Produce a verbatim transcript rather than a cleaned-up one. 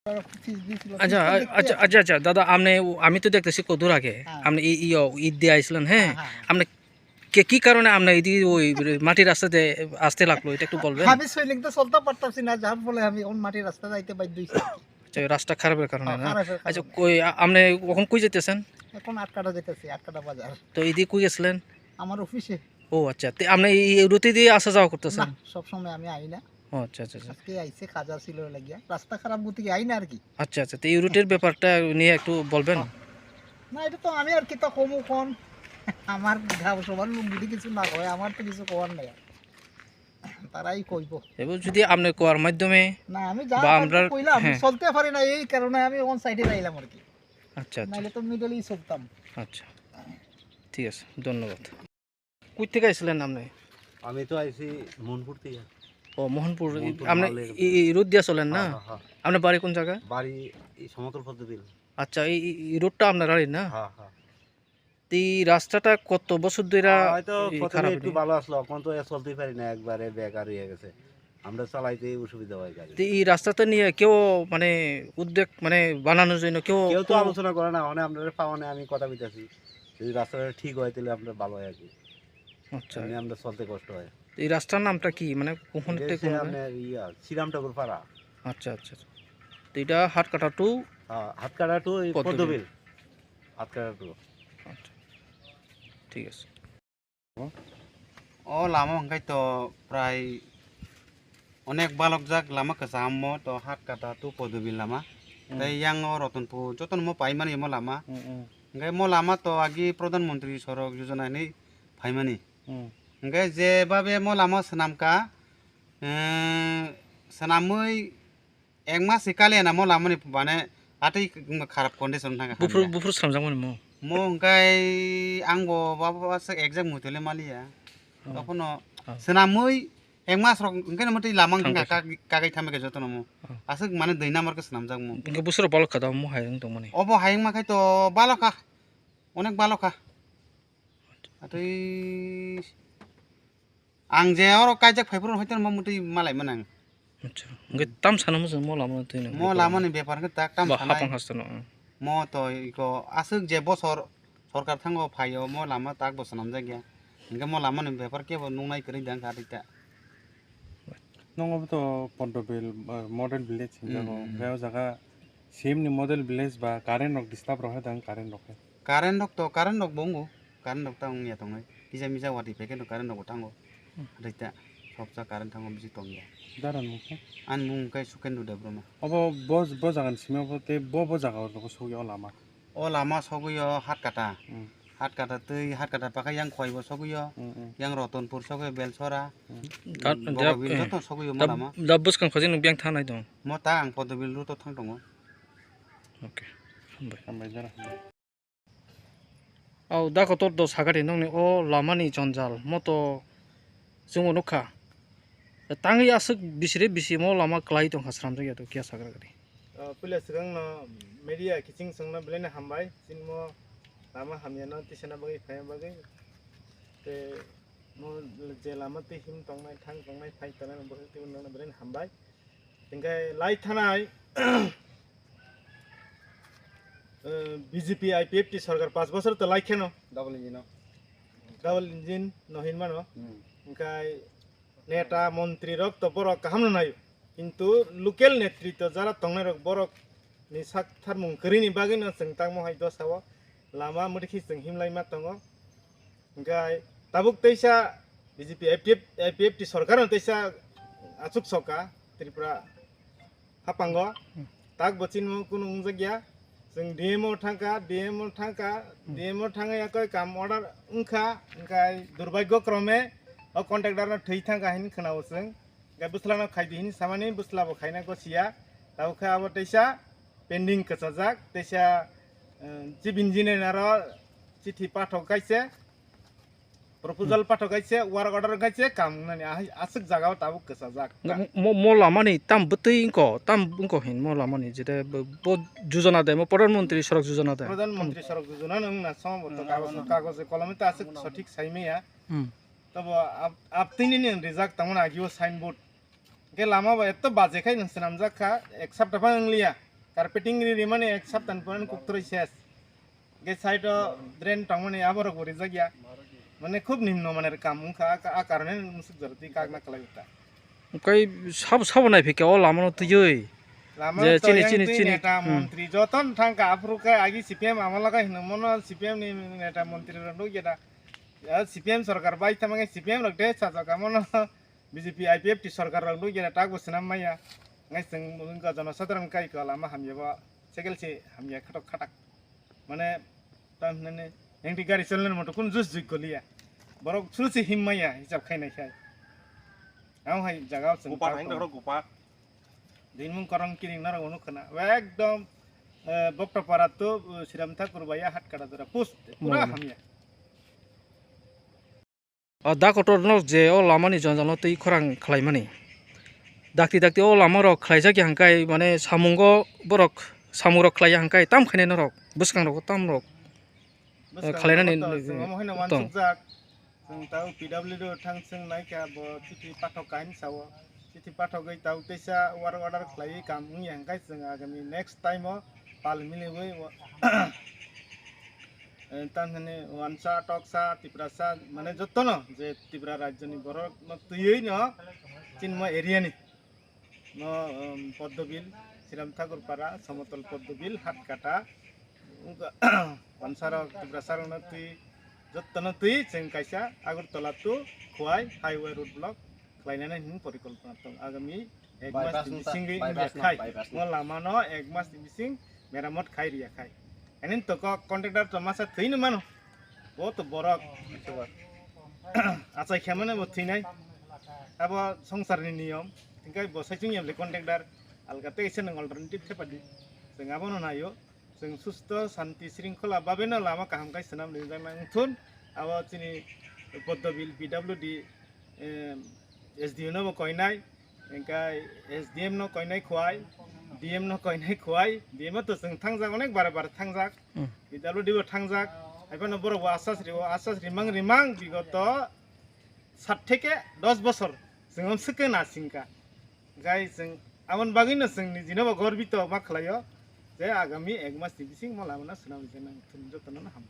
আচ্ছা, আচ্ছা, আচ্ছা, আচ্ছা, দাদা, আপনি, আমি তো দেখতেছি কত দূর আগে, হ্যাঁ। আপনি ই-, ইয়ো, ইট দিয়ে আইছিলেন, হ্যাঁ? হ্যাঁ, হ্যাঁ, হ্যাঁ। আপনি কে, কি কারণে আপনি ইদি ওই মাটির রাস্তা দিয়ে আসতে লাগলো, এটা একটু বলবেন? আমি সৈনিক তো চলতে পারতাছি না, যার ফলে আমি এখন মাটির রাস্তা যাইতে বাধ্য হইছি। আচ্ছা, ওই রাস্তা খারাপের কারণে হ্যাঁ, না? খারাপের আচ্ছা, কারণে। কই, আ-, আপনি এখন কই যেতেছেন? এখন আটকাটা যেতেছি, আটকাটা বাজার। তো ইদি কই গেছিলেন? আমার অফিসে। ও আচ্ছা, তে আপনি এই, এই রুটে দিয়ে আসা যাওয়া করতেছেন? না, সবসময় আমি আই না। ও আচ্ছা, আচ্ছা, আচ্ছা। আজকে আইছে, কাজ ছিল লাগিয়া। রাস্তা খারাপ গতিকে আই না আর কি। আচ্ছা, আচ্ছা, তো এই রুটের ব্যাপারটা নিয়ে একটু বলবেন? না, এটা তো আমি আর কি তা কমু কোন। আমার গাঁও সবার লোক যদি কিছু না কয়, আমার তো কিছু করার নাই। তারাই কইবো। এবার যদি আপনি কোয়ার মাধ্যমে না, আমি যা বা পারবো আমরা কইলাম, হ্যাঁ। চলতে পারি না, এই কারণে আমি ওখান সাইডে যাইলাম আর কি। আচ্ছা, আচ্ছা। নাইলে তো মিডলেই চলতাম। আচ্ছা, ঠিক আছে, ধন্যবাদ। কই থেকে আইছিলেন আপনি? আমি তো আইছি মোহনপুর থেকে। ও, মোহনপুর। মোহনপুর আপনি মাওলির। এই, এই রোড দিয়ে চলেন না? হ্যাঁ, হ্যাঁ, হ্যাঁ। আপনার বাড়ি কোন জায়গায়? বাড়ি এই সমতল পদ্মবিল। আচ্ছা, এই, এই, এই রোডটা আপনার বাড়ির না? হ্যাঁ, হ্যাঁ। তো এই রাস্তাটা কত বছর ধরে হয়তো এই প্রথমে খারাপ একটু হয়নি? ভালো আসলো, এখন তো এ চলতেই পারি না, একবারে বেকার হয়ে গেছে। আমরা চালাইতে অসুবিধা হয় গাড়ি। তো এই রাস্তাটা নিয়ে কেউ মানে উদ্যোগ মানে বানানোর জন্য কেউ কেউ তো কোনো আলোচনা করে না, মানে আমরা পাওয়া নেই, আমি কথা কইতাছি। যদি রাস্তাটা ঠিক হয়, তাহলে আমরা ভালো হয় আর কি। আচ্ছা। এমনি আমরা চলতে কষ্ট হয়। এই রাস্তার নামটা কি? মানে, কোন এটা থেকে হচ্ছে কোন জায়গা? আপনার ইয়া, শ্রীরাম ঠাকুর পাড়া। আচ্ছা, আচ্ছা, আচ্ছা। তো এটা হাটকাটা to হ্যাঁ, হাটকাটা to এই পদ্মবিল। পদ্মবিল। হাটকাটা to। আচ্ছা, ঠিক আছে। O lama hwnkhe to prai onek balokjak lama kwcham mo to Hatkata to Podobil lama. Hmm. Tei yang o Rotonpur jotono mo paimani mo lama. Hmm, hmm. Hwnkhe mo lama to agi Pradhan Mantri Sorok Yojana hinwi phaimani. Hmm. Hwnkhe je babe mo lama swnamkha, eh, swnamwi Ek mas se kaliya na mo lamani bane atwi kharap condition thangkha Buphuru, hamya. Buphuru swnamjakmani mo. Mo hwnkhe ang bo babo aswk exact muitu le maliya. Oh. Tokhono Oh. Swnamwi ek mas rok hwnkhe no mwtwi lama wngkha Thangkha. Kag-, kagwi thamkhe jotono mo. Oh. Aswk mane dui number khe swnamjakmo. Hwnkhe busuro balokha da mo hai wng tongmani. Obo hai wngma khai to balokha. Onek balokha. Atwi Ang je oro kaijak phai phuru hoite mo mutwi malai manang. Acha. Hwnkhe tam sana mo chwng mo lama twi nang. Mo lama ni bepar khe tak tam Ba sanai. Hapang haste no. Mo to iko aswk je bosor sorkar thango phaio mo lama tak bo swnamjak ya. Hwnkhe mo lama ni bepar kebo nungnai kwrwi dang kha rita. Nongo to Pondobil, eh, model village hinjago. Hmm, hmm, hmm. Hwnkhe o jaga C M ni model village ba current rok disturb rok hai dang current rok hai. Current rok to current rok bo wngo. Current rok ta wngya tongnai. Kisa misa watwi phaikhe no current rok bo thango. Hmm. Rita sopsa current thango bisi tongya. Dara nung khe? Ani mung khe Sukendra Debbarma. Obo bo, bo jaga ni simi obo tei bo, bo jaga o sogwi o lama. O lama sogwi o Hatkata. Hmm. Hatkata twi Hatkata pakha yang Khoi bo sogwi o. Hmm, hmm. Yang Rotonpur sogwi o Belsora. Hmm. Hmm, Bogobil eh, joto sogwi o mo da, lama. Da bwskang khajin nung biyang thangnai dong. Mo ta ang Podobil route o thang tongo. Okay. Hambai. Hambai jara. Au da kotor do sagari nongni o lama ni jonjal moto chwngno nukha. Tangwi aswk bisire bisi mo lama kwlai tongkha sramjakya to kiya sagra gari. O, puila swkangno media kiching chwngno belai no hambai. Chini mo lama hamyano tisana bagwi phaina bagwi. Te mo je lama twi him tongnai, thang tongnai, phai tongnai, bo twi no belai no hambai. Hingke lai thanai, eh, B J P I P F T sorkar panch bosor to lai kheno. Double engine no. Double engine no hinmano. Hmm. Hingkai neta, montri rok to borok kaham no nayo. Kintu local netritwo jara tongnai rok borok ni sak tharmung kwrwi ni bagwi no chwng tangmo hai dosa o lama mwrwikhe chwng himlai ma tongo. Hingkai tabuk teisa B J P I P F, I P F T sorkar no teisa achuk soka Tripura hapango. Tak bo chini kunu wngjakya. Chwng D M o thangkha, D M o thangkha, D M o thangwi yakoi kam order wngkha. Hingkai durbagyo krome o contractor no thwi thangkha hinwi khwnao chwng. Hingkai bwsla no khaidi hinwi samani bwsla bo khaina gosiya. Tabuk khe abo teisa pending kwchajak, teisa, eh, chief engineer aro chithi pathok kaise, proposal pathok kaise, work order kaise, kam wngnani ahai aswk jaga o tabuk kwchajak. Mo, mo, mo lamani tam bwtwi wngkho, tam wngkho hin mo lamani jete bo, bo jojona de, mo Pradhan Mantri Sorok Jojona de. Pradhan Mantri Sorok Jojona no wngna somo bo to kagoj, kagoj kolome ta aswk sothik sai maya. Hmm. Tobo ab-, abtwini ni rijak tangmani agio signboard. Hingke lama bo eto baje khai nang swnamjak kha, ek sapta phano wngliya. Carpeting ri rimani ek saptani pore kuktroi ses. Ge side o drain tongmani aborok bo rijak ya. Mane khub nimno maner kam wngkha, a, a karone musuk jora twi kakna kwlai ta. Kai sabo sabo nai phikha o lama no twiwi. Lama je to chini, yang chini, twi chini. Neta hmm. Montri joton thangkha aphuru khe agi C P M amalo khe hino mono C P M ni neta montri rok nukya da. Ya C P M sorkar bai thamang C P M rok de sajak amono B J P I P F T sorkar rok nukya da tak bo swnam maya. Ngai chwng wngkha jono sadharan kai ko lama hamya bo. Sekel se hamya khatok khatak. Mane, tam hinane, yang di gari chalna moto kun jus jui goliya. Borok suru se him maya, hisab khai nai khai. Ang hai jaga sen Gopar, hai nang rok gopar. Din mung korong kiring naro wono khana. Ekdom, eh, Bokta para to, eh, Siram Thakur baya hat kada dora. Pus, pura hmm. Hamya. O da kotor no je o lama ni jwngjal no twi khorang khlai mani. Dakti dakti o lama rok khlai jak ya hwnkhe mane samungo borok samung rok khlai ya hwnkhe tam khainai norok bwskang rogo tam rok. Bwskang khlainani rogo to, chwng omo haino tong. Uansukjak. Chwng tao P W D o thang chwng naikha bo chithi pathok kain sao. Chithi pathogwi tao teisa work order khlaiwi kam wngya hwnkhe chwng agami next time o pal miliwi o, eh, tamhani wansa, toksa, tiprasa, mane jotono je Tripura rajyoni borokno twiwi no chinmo area ni no, um, Poddobil, Siram Thakur Para, Somotol Poddobil, Hatkata, wngkha, wansarok, tiprasarokno twi, jotono twi chwng kaisa Agartala to Khowai highway road block khlainani hwnwi porikolpona tong. Agami ek mas ni bisingwi wngya khai. Mo lama no ek mas ni bising meramot khai riya khai. Ani to ko contractor to masa thwino mano. Bo to borok. Achai khe mane bo thwinai. Abo songsar ni niyom. Thingkai bo sai chwng yam le contractor. Alga te ise nang alternative thepa di. Chwng abo no nayo. Chwng susto, santi, sringkhola babe no lama kaham khai swnam ringjak nang thun. Abo chini Poddobil P W D, em, S D O no bo koinai, engkai S D M no koinai Khowai, D M no koinai Khowai, D M o to chwng thangjak, onek bare bare thangjak, hmm. P W D bo thangjak, hai phano borok bo asas rio, asas rimang rimang bigoto sat theke dos bosor chwng om swkhe na singkha. Gai chwng aboni bagwino chwng nijino bo gorbito ma khlaio je agami ek mas ni bising mo lama no swnam rijak nang thun jotono no ham.